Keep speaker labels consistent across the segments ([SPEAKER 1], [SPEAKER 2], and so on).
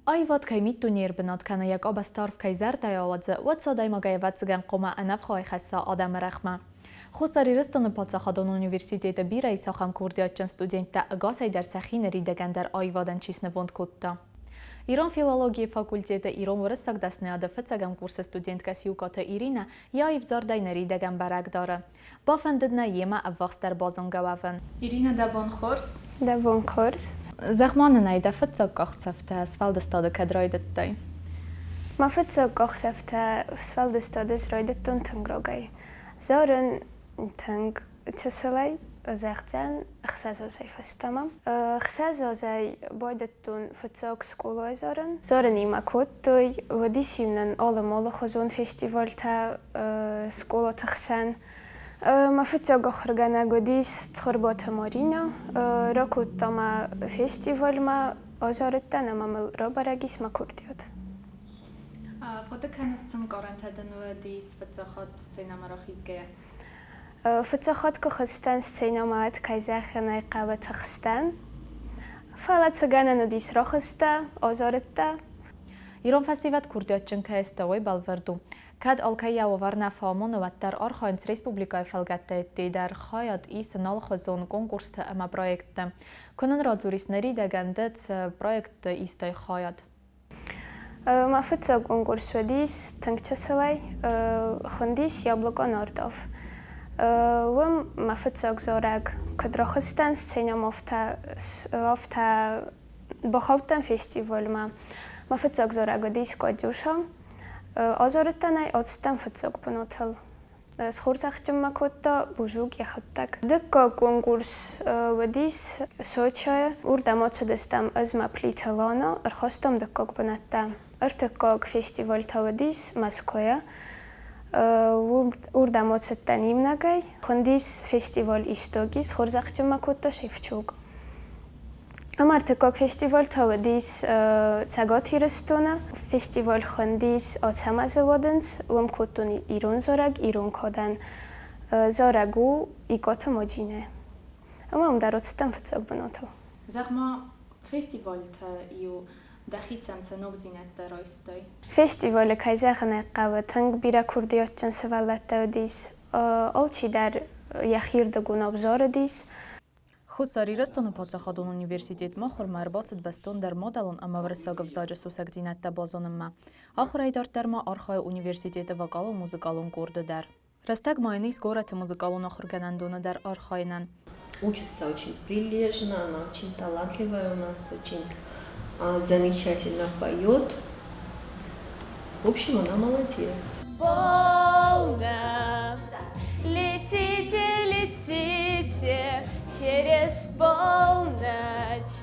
[SPEAKER 1] Аивад кӕй миддунейы ӕрбынат кӕны, йӕ къабӕзты арф кӕй зӕрдӕйы ауадзы, уӕд сӕ адӕймагӕй ӕвӕццӕгӕн хъуамӕ ӕнӕвгъауӕй хӕсса адӕмы рӕгъмӕ. Хуссар Ирыстоны паддзахадон университеты бирӕ ис ахӕм курдиатджын студенттӕ, ӕгасӕй дӕр сӕхи ныридӕгӕн дӕр аивадӕн чи снывонд кодта. Ирон филологийы факультеты ирон-уырыссаг дӕсныйады фыццӕгӕм курсы студенткӕ Сиукъаты Иринӕ йӕ аив зардӕй ныридӕгӕн бӕрӕг дары. Бафӕндыд нӕ йемӕ ӕввахсдӕр базонгӕ уӕвын. Иринӕ, дӕ бон хорз?
[SPEAKER 2] Дӕ бон хорз.
[SPEAKER 1] Зӕгъ-ма нын ӕй, дӕ фыццаг къахдзӕфтӕ сфӕлдыстады кӕд райдыдтай?
[SPEAKER 2] Мӕ фыццаг къахдзӕфтӕ сфӕлдыстады ӕз райдыдтон тынг рагӕй. Зарын тынг чысылӕй, зӕгъдзӕн, ӕхсӕзазӕй фӕстӕмӕ. Ӕхсӕзазӕй байдыдтон фыццаг скъолайы зарын. Зарынимӕ кодтой, уыдис-иу нын алы-малыхуызон фестивальтӕ скъолаты хсӕн. Мӕ фыццаг ахуыргӕнӕг уыдис Цхуырбаты Маринӕ. Ракодта мӕ фестивальмӕ, азарыдтӕн ӕмӕ мыл рабӕрӕг ис мӕ курдиат.
[SPEAKER 1] Хъуыды кӕныс, цы нкъарӕнтӕ дын уыдис фыццаг хатт сценӕмӕ рахизгӕйӕ?
[SPEAKER 2] Фыццаг хатт куы хызтӕн сценӕмӕ, уӕд кӕй зӕгъын ӕй хъӕуы, тыхстӕн. Фӕлӕ цы гӕнӕн уыдис, рахызтӕ, азарыдтӕ.
[SPEAKER 1] Ирон фӕсивӕд курдиатджын кӕй сты, уый бӕлвырд у. Кӕд алкӕй йӕ уавӕр нӕ фӕамоны, уӕддӕр архайынц республикӕйы фӕлгӕтты ӕдде дӕр хайад исын алыхуызон конкурсты ӕмӕ проектты. Куы нын радзурис ныридӕгӕн ды цы проектты истай хайад?
[SPEAKER 2] Мӕ фыццаг конкурс уыдис тынг чысылӕй, хуындис Яблоко Нордов. Уым мӕ фыццаг зарӕг куыд рахызтӕн сценӕмӕ, афтӕ бахаудтӕн фестивальмӕ. Мӕ фыццаг зарӕг уыдис Катюша. Азарыдтӕн ӕй ацыдтӕн фыццаг бынатыл. Схорзӕхджын мӕ кодта Бузуг йӕхӕдӕг. Дыккаг конкурс уыдис Сочӕйы. Уырдӕм ацыдыстӕм ӕз мӕ Плиты Лана, ӕрхастам дыккаг бынӕттӕ. Ӕртыккаг фестиваль та уыдис Мӕскуыйы. Уырдӕм ацыдтӕн иунӕгӕй. Хуындис фестиваль Истоки, схорзӕхджын мӕ кодта Шевчук. Ӕмӕ ӕртыккаг фестиваль та уыдис Цӕгат Ирыстоны. Фестиваль хуындис Ацӕмӕзы уадындз. Уым кодтон ирон зарӕг, ирон кадӕн. Зарӕг у Икъаты Мадинӕ. Ӕмӕ уым дӕр ацыдтӕн фыццаг бынатыл.
[SPEAKER 1] Зӕгъ-ма, фестивальтӕ-иу дӕхицӕн цы ногдзинӕдтӕ райстай?
[SPEAKER 2] Фестивалы, кӕй зӕгъын ӕй хъӕуы, тынг бирӕ курдиатджын сывӕллӕттӕ уыдис. Алчидӕр йӕхирдыгон ӕвзарыдис.
[SPEAKER 1] Хуссар Ирыстоны паддзахадон университетмӕ ахуырмӕ ӕрбацыд бӕстондӕр мадӕлон ӕмӕ уырыссаг ӕвзаджы сусӕгдзинӕдтӕ базонынмӕ. Ахуырӕй дарддӕр ма архайы университеты вокалон-музыкалон къорды дӕр. Рӕстӕг ма йын ис горӕты музыкалон ахуыргӕнӕндоны дӕр архайынӕн.
[SPEAKER 3] Учится очень прилежно, она очень талантливая у нас, очень замечательно поет. В общем, она молодец.
[SPEAKER 2] Полно, летите, летите через полночь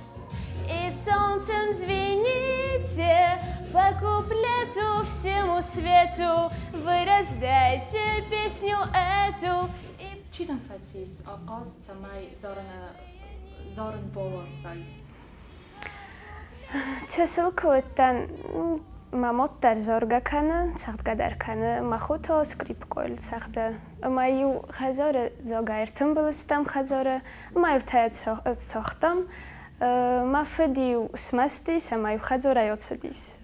[SPEAKER 2] и солнцем звените по куплету всему свету, вы раздайте песню эту.
[SPEAKER 1] Чи дӕм фӕцис ахъаз, цӕмӕй зарын бауарзай?
[SPEAKER 2] Чысыл куы уыдтӕн, мӕ мад дӕр заргӕ кӕны, цӕгъдгӕ дӕр кӕны, мӕ хо та скърипкъойыл цӕгъды. Ӕмӕ-иу хӕдзары дзагӕй ӕртымбыл стӕм хӕдзары, ӕмӕ ӕртӕйӕ цагътам. Мӕ фыд-иу смӕсты ис ӕмӕ-иу хӕдзарӕй ацыдис.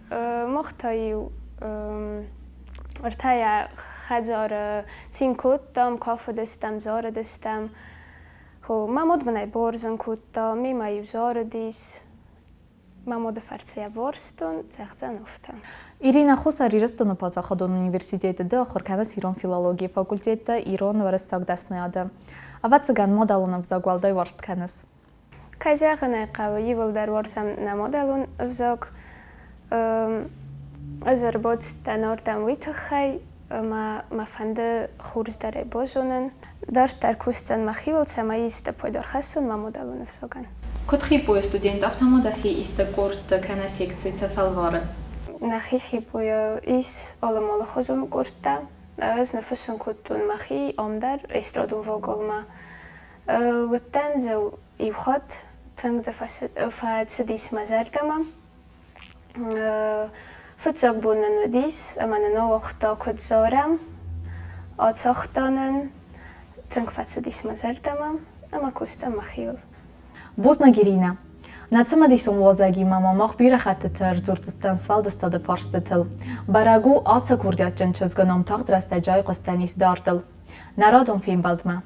[SPEAKER 2] Мах та-иу ӕртӕйӕ хӕдзары цин кодтам, кафыдыстӕм, зарыдыстӕм. Мӕ мад мын ӕй барзын кодта, мемӕ-иу зарыдис. Мӕ мады фӕрцы йӕ барстон, зӕгъдзӕн афтӕ.
[SPEAKER 1] Ирина Хуссар Ирыстоны паддзахадон университеты ды ахуыр кӕныс ирон филологийы факультеты ирон-уырыссаг дӕсныйады. Ӕвӕццӕгӕн, мадӕлон ӕвзаг уӕлдай уарзт кӕныс?
[SPEAKER 2] Кӕй зӕгъын ӕй хъӕуы, иууылдӕр уарзӕм нӕ мадӕлон ӕвзаг. Ӕз ӕрбацыдтӕн ардӕм уый тыххӕй, ӕмӕ мӕ фӕнды хорздӕрӕй базонын. Дарддӕр кусдзӕн мӕхиуыл, цӕмӕй исты пайда ӕрхӕссон мӕ мадӕлон ӕвзагӕн.
[SPEAKER 1] Куыд ХИПУ-йы студент, афтӕ ма дӕхи исты къордты кӕнӕ секциты фӕлварыс?
[SPEAKER 2] Нӕхи ХИПУ-йы ис алы-малыхуызон къордтӕ. Ӕз ныффыссын кодтон мӕхи ам дӕр эстрадон вокалмӕ. Уыдтӕн дзы иу хатт, тынг дзы фӕцыдис мӕ зӕрдӕмӕ. Фыццаг бон нын уыдис, ӕмӕ нын ауагъта, куыд зарӕм, ацагъта нын. Тынг фӕцыдис мӕ зӕрдӕмӕ ӕмӕ куыстам мӕхиуыл.
[SPEAKER 1] Бузныг, Иринӕ. Нӕ цымыдисон уазӕгимӕ ма мах бирӕ хӕттыты ӕрдзурдзыстӕм сфӕлдыстады фарстытыл. Бӕрӕг у, ацы курдиатджын чызгы ном тагъд рӕстӕджы айхъуысдзӕнис дардыл. Нӕ радон фембӕлдмӕ!